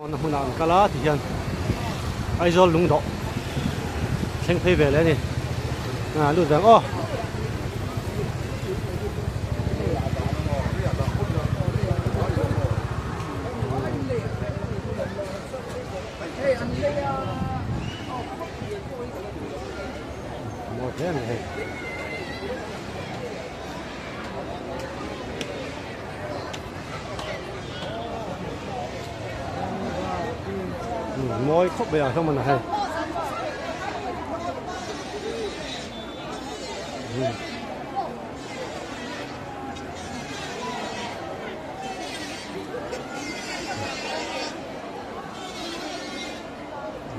Na hmunah an kal a ti hian Aizawl lungdawh thleng phei ve leh a ni ah lut ve ang aw. Mawi hle a ni hei. Mawi khawp mai ah hlawm a na hei.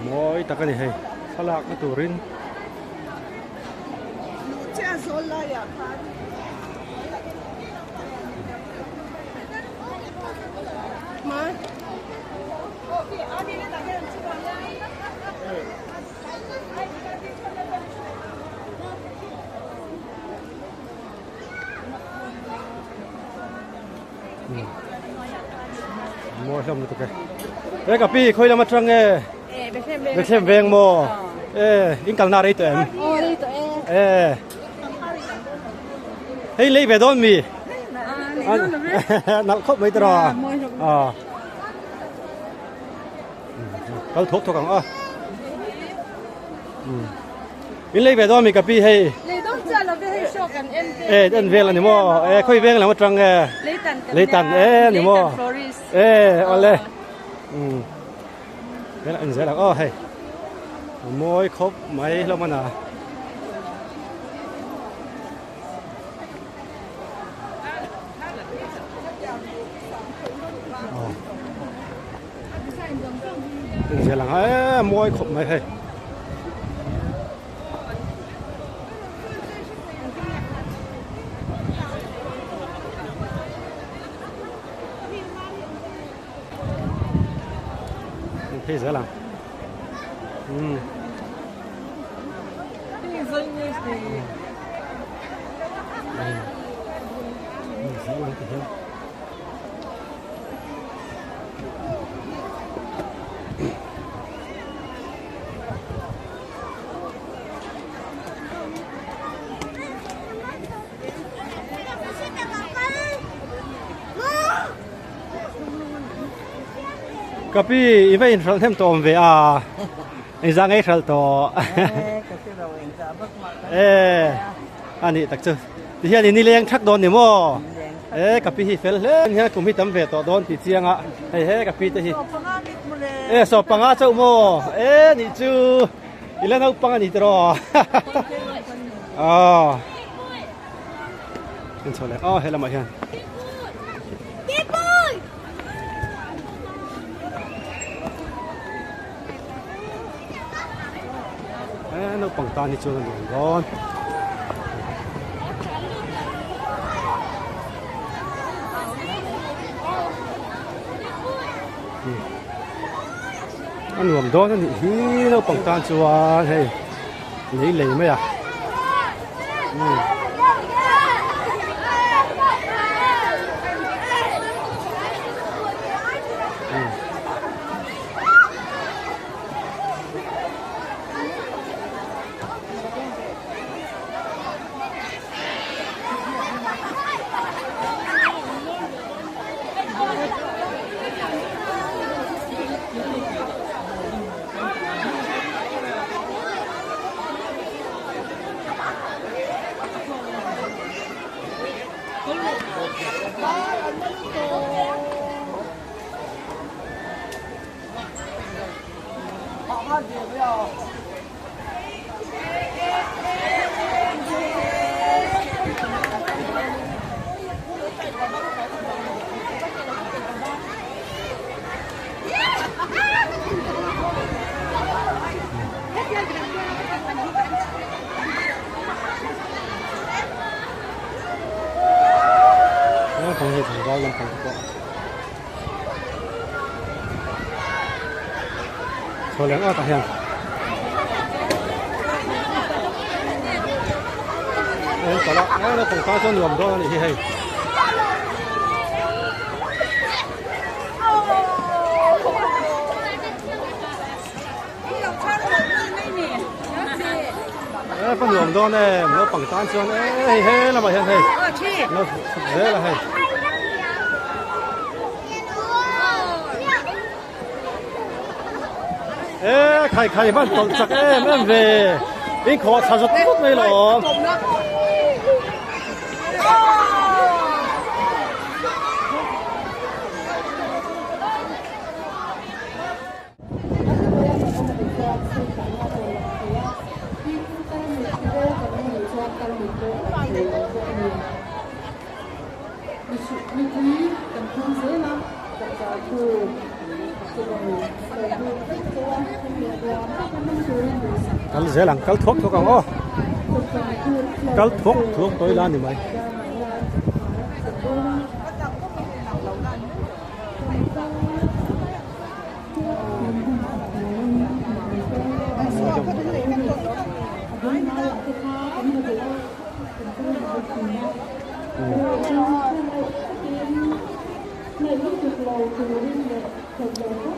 Mawi tak a ni hei thlalak na turin. Mawi hlawm lutuk e. E ka pi khawi lam atang nge? Bethlem veng maw? E in kalna rei tawh em? E hei lei ve dawn mi? Nalh khawp mai tawh a. Kal thawk thawk ang a. In lei ve dawn mi ka pi hei. Lei dawn chiah lo ve hei show kan en te. E en vel ani maw? E khawi veng lam atang nge? Leitan kan Leitan e ni maw? Leitan florist. E awle. Vel en zel ang aw hei. Mawi khawp mai hlawm a na. Zel ang e mawi khawp mai hei. Phei zel ang. Ka pi i va inhralh hnem tawh awm ve a engzah nge i hralh tawh e a nih tak chu tihian i nileng thak dawn ni maw e ka pi hi fel hle hian kum hi tam ve tawh dawn tih chiang a hei he ka pi te hi e sawm panga chauh maw e nih chu i la naupang a ni tiraw aw en chho leh aw he lamah hian. Naupang tan hi chuan a nuam dawn. A nuam dawn a nih hi naupang tan chuan hei lei lei mai a. Naupang hi tlangval lampang te pawh chho leh ngawt ah hian a in tawlh a naupang tan chuan nuam dawn a nih hi hei. nuam dawn em naupang tan chuan e hei he lamah hian hei lo chhuk zel a hei. E khai khai hman tawlh chak em em ve in khawh tha zawt zawt mai lawm. Kal zel ang kal thuak thuak ang aw kal thuak thuak tawi la ni mai.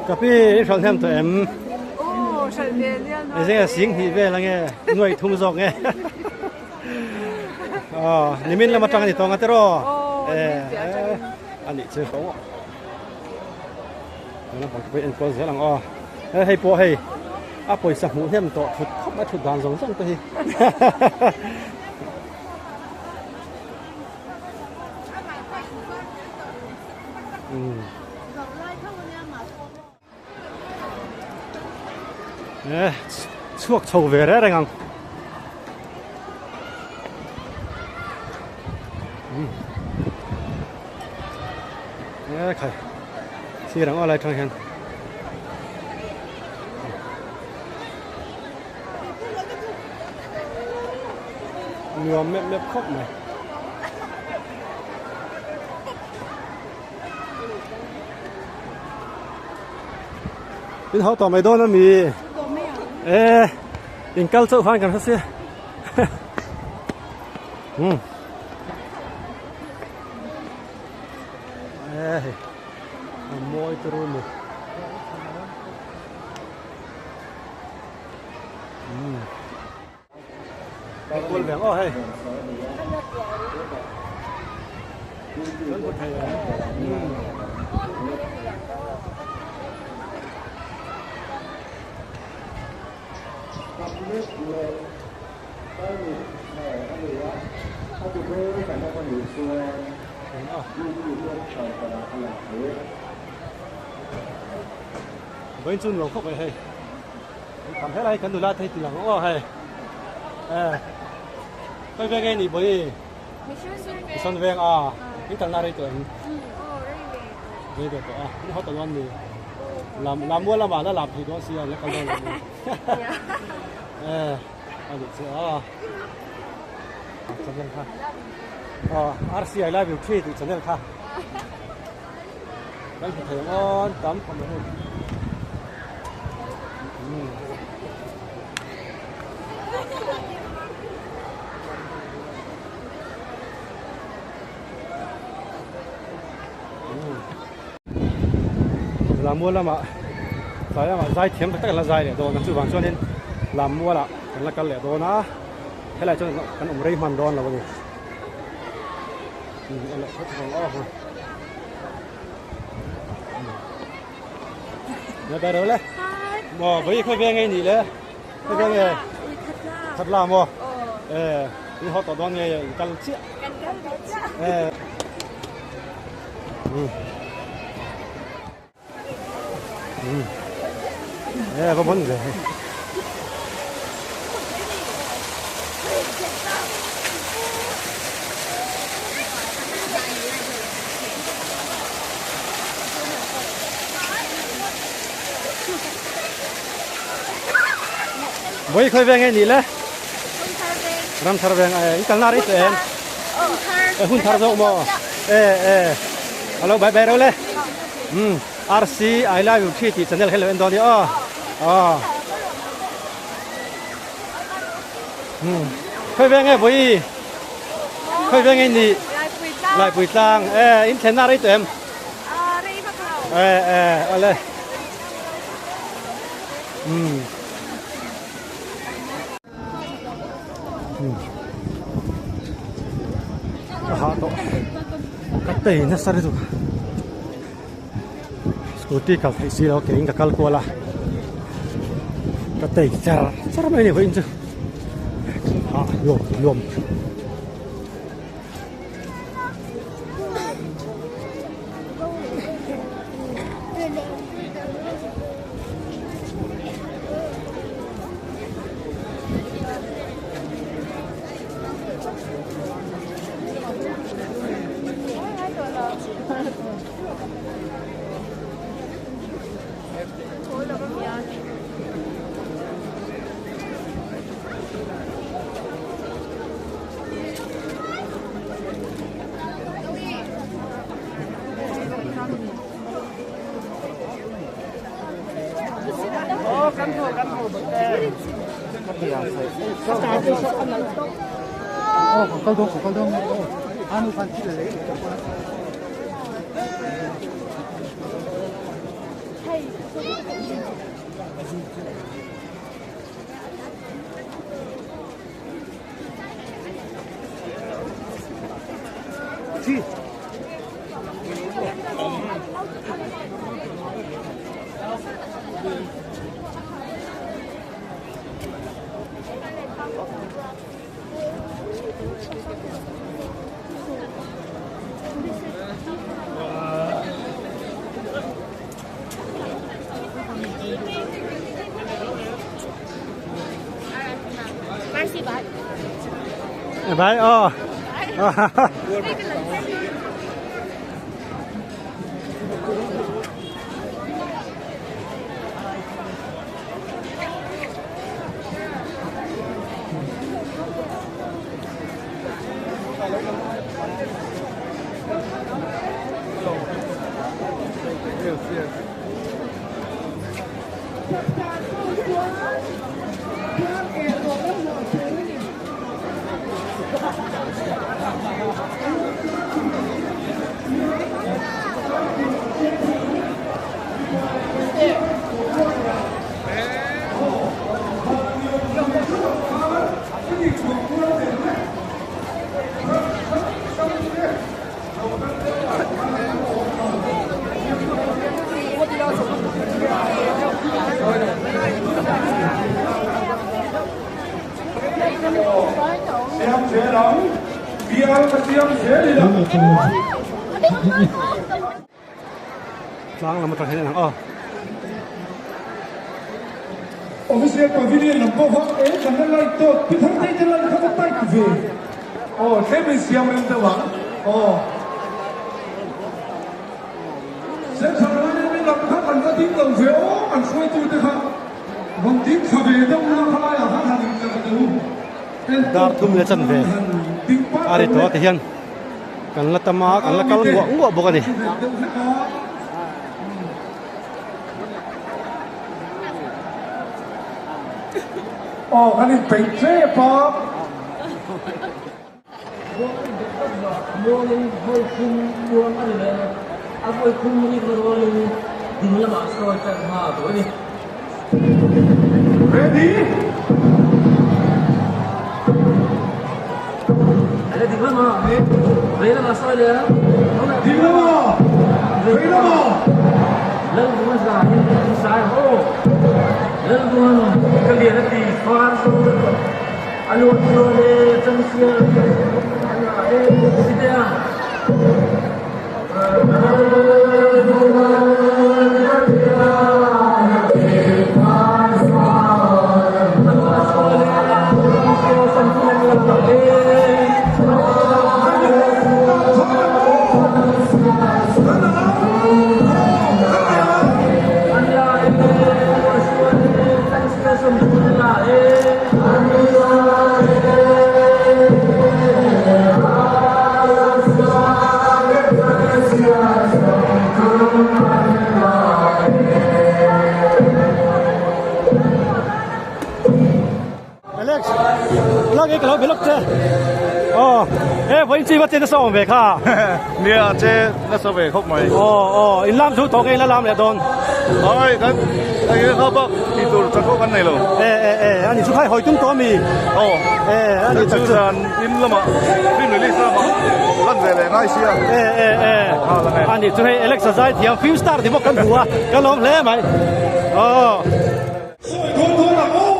Ka pi i hralh hnem tawh em? Enge sing hnih vel ange nuai thum zawk nge? Aw nimin lam atang ani tawng a tiraw? A nih chu. Naupang te pawh hi enkawl zel ang aw. Hei pawh hei a pawisa hmuh hnem tawh thut khawp a thut dan zawng zawng te hi. E chhuak chho ve reng reng ang. E khai sir ang aw lai thang hian. Nuam mep mep khawp mai. In ho tawh mai dawn a mi? E in kal chauh khan kan hre sia. Hmm. E hei. A mawi turu ni. Hmm. Kual veng aw hei. Kan hmu thei em? Vawiin chu nuam khawp mai hei. Tam helai kan nula thei ti ang aw hei eh khawi veng nge ni bawi Mission veng a in kalna rei tawh em rei ve tawh a in haw tawh dawn ni lam lam mual lamah la lam thei dawn sia la kal dawn lo ni eh a nih chu a channel kha aw RC I love you three tih channel kha Kan hmu thei ang aw tam khawp mai hei. Lammual lamah tlai lamah zai thiam tak tak an la zai leh dawn a chuvang chuanin Lammualah kan la kal leh dawn a helai chuan kan awm rei hman dawn lo a ni. Maw bai khawi veng ei nih le khawi veng nge khat la maw e in haw tawh dawn nge in kal chiah e E va bon ve hei. Voi khoi veng ei ni le. Ram thar veng e in kalna ri te em. Hun thar zawk maw. E e. Alo bye bye ro le. Umm RC I love you thi tih channel hi lo en dawn nia aw aw umm khawi veng nge vawi khawi veng nge ni Laipui tlang e in thlen na rei tawh em e e awle umm. tei nasa lutuk a scooty kal theih si lo keiin ka kal kual a ka tei char char mai a ni vawiin chu ah nuam nuam. Vai aw. Tlang lam atang hian a lang aw. Official Pavilion lam pawh kha e kan la light tawt pi thar thei te light kha va tight ve. Aw tlem in siam rem deuh ang aw. Central Yma lam kha kan va ding lo ve aw kan hruaitu te kha rawn ding thla ve deuh ula khalai ah khan han in tlar teh u. Dar thum leh chan ve a ri tawh a ti hian kan la tam a kan la kal nguah nguah bawk a ni. Aw kan in peih tlep a. Muangin vawi khum muang a ni leh a, a vawi khum rikna rualin ding lamah sawi tan nghal tawh a ni. Ready? Ala ding lamah, vei lamah sawi leh a. Ding lamah, vei lamah. Lalvunga za hi an sai ang aw. Lalvunga ka lian a ti far. A luat chuan e changsial a ngah e si te a. Alex, lak e ka lo be lawk che. Aw, e vawiin chi va che nasa awm ve kha. Nia che nasa ve khawp mai. Aw, aw, in lam chu tawk e in la lam leh dawn. Ai, kan ai kha bak ti tur chanvo kan nei lo. E e e ani chu khai hawi tum tawh ami? Aw. E ani tak chu. Zan in lamah film release lamah lan ve leh ngai sia. E e e ani chu hei Alex a zai thiam film star ti bawk kan hmu a ka lawm hle mai. Aw. Sawi dawn dawn ang aw!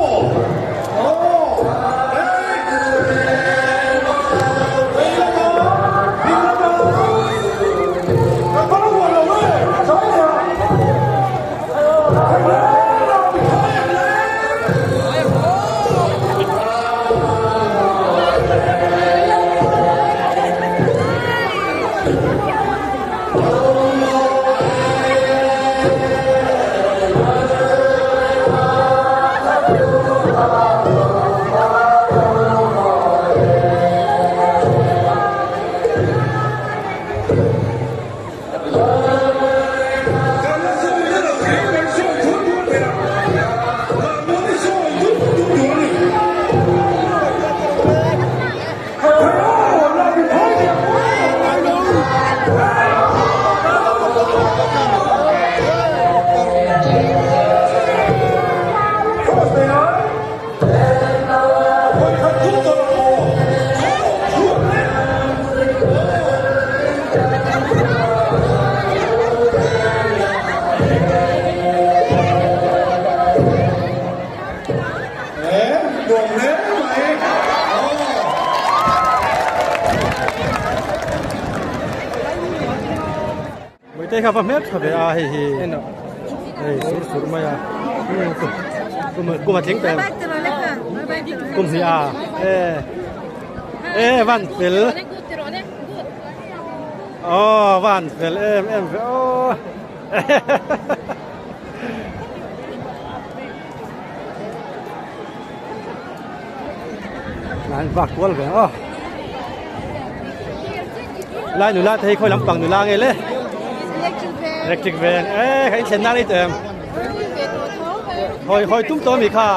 Aw! Hey! Ei lama! Ding lama! Ka kal huan lo e! Chai nia! Muitei kha va hmel tha ve a hei hi hei sur sur mai a kum kum a tling tel kum hnih a e e van fel aw van fel em em ve aw Lan vak kual ve aw. Lai nula te hi khawi lampang nula nge le? Electric veng. E kha in thlen na ni tem. Hoi hoi tum to mi kha.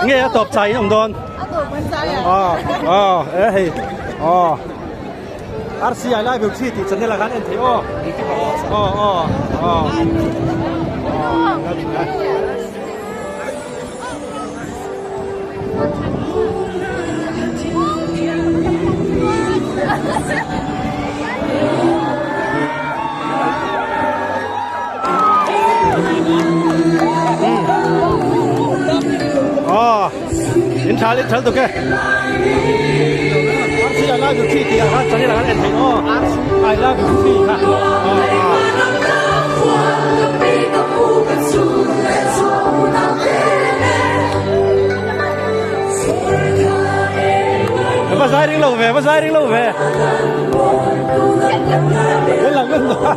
Nge a tawp chai in awm dawn. Aw aw e hei aw. RCI Live Beauty tih channel ah khan en thei aw. Aw aw aw. Aw in thal in thal tuk e. RCI Live Beauty tih ah khan channel ah khan en thei aw. I love you tih kha. Aw aw. Va zai ring lo ve, va zai ring lo ve. Đến lần đến rồi.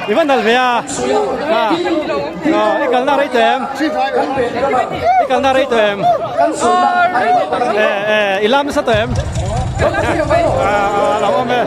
I va nalh ve a. I kalna rei tawh em? I kalna rei tawh em? I lam nasa tawh em? A lo awm e.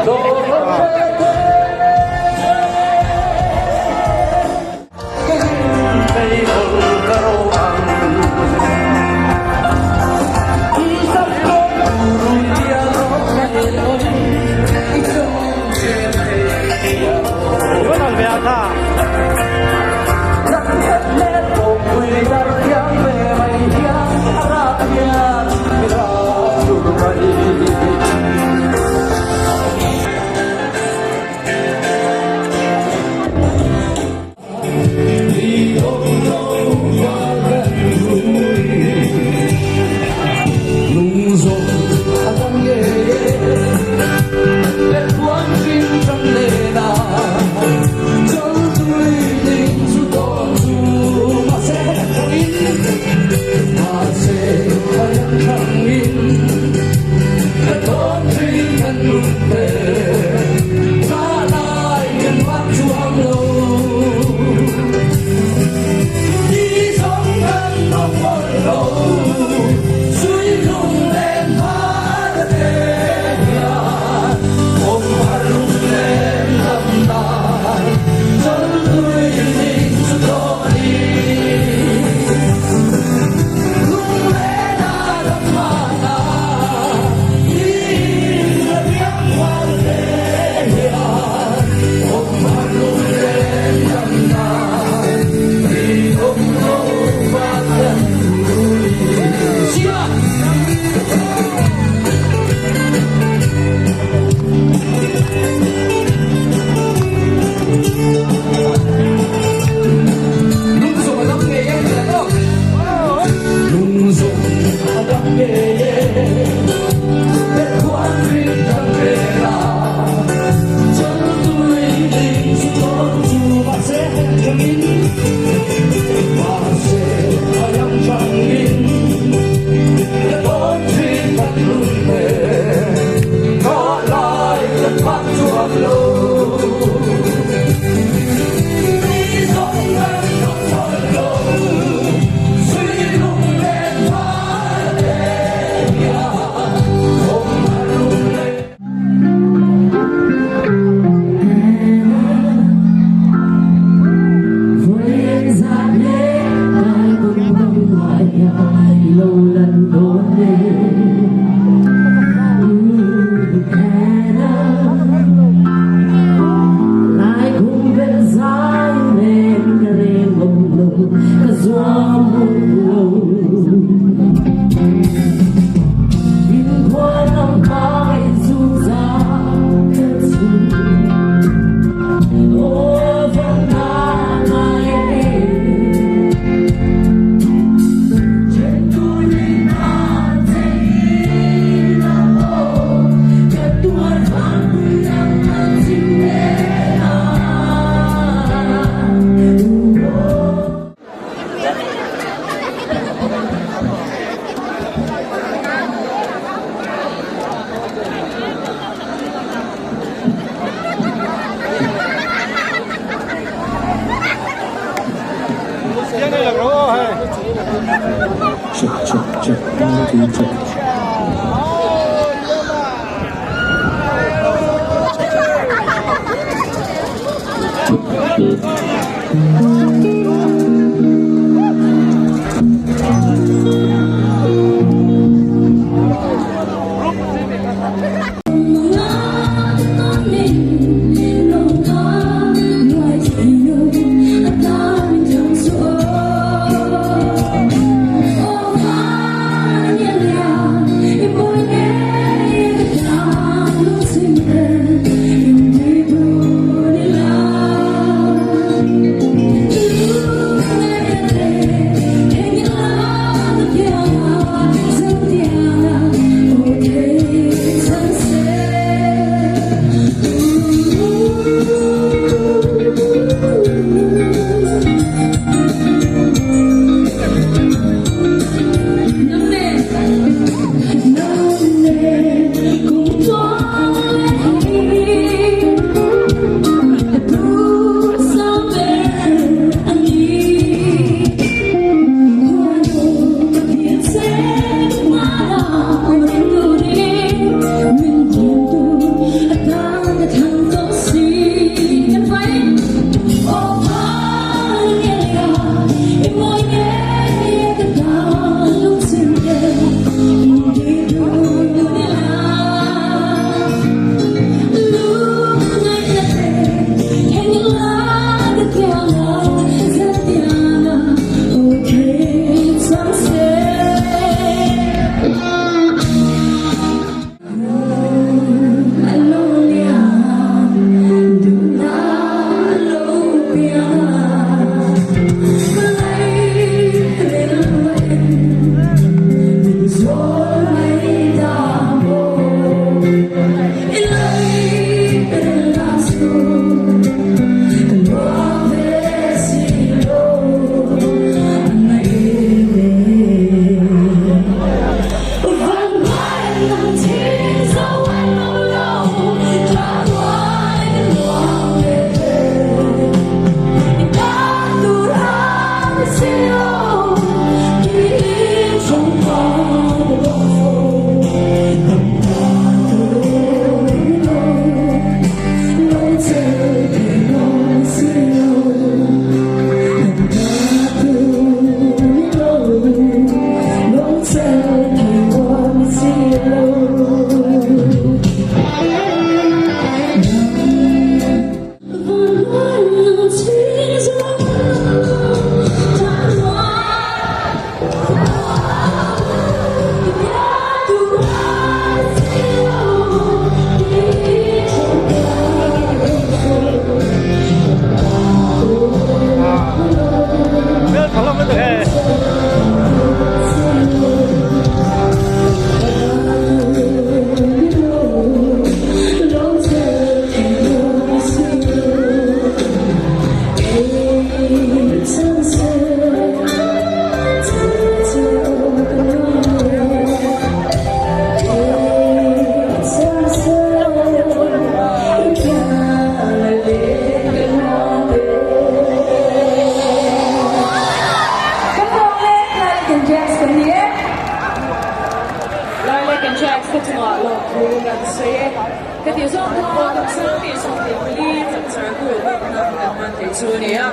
Chuan kum 2024 chapchar kut hmanna kan hman thei chu a ni a.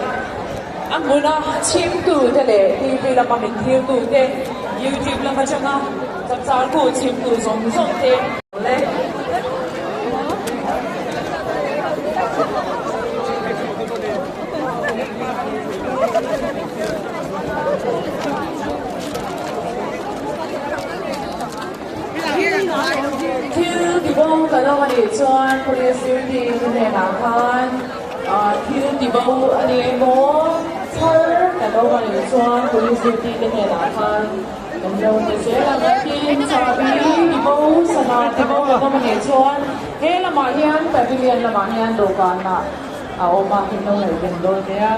A hmuna chhimtute leh TV lama min thirtute, YouTube lam atanga chapchar kut chhimtu zawng zawng te leh. Thil tibo ka lo a nih chuan Police duty hnenah khan thil tibo a ni emaw thar ka lo a nih chuan Police duty te hnenah khan kan lo ti zel ang a tin chahbi tibo sana tibo kan awm a nih chuan he lamah hian pavilion lamah hian dawhkanah a awm a in lo ngaihven dawn nia.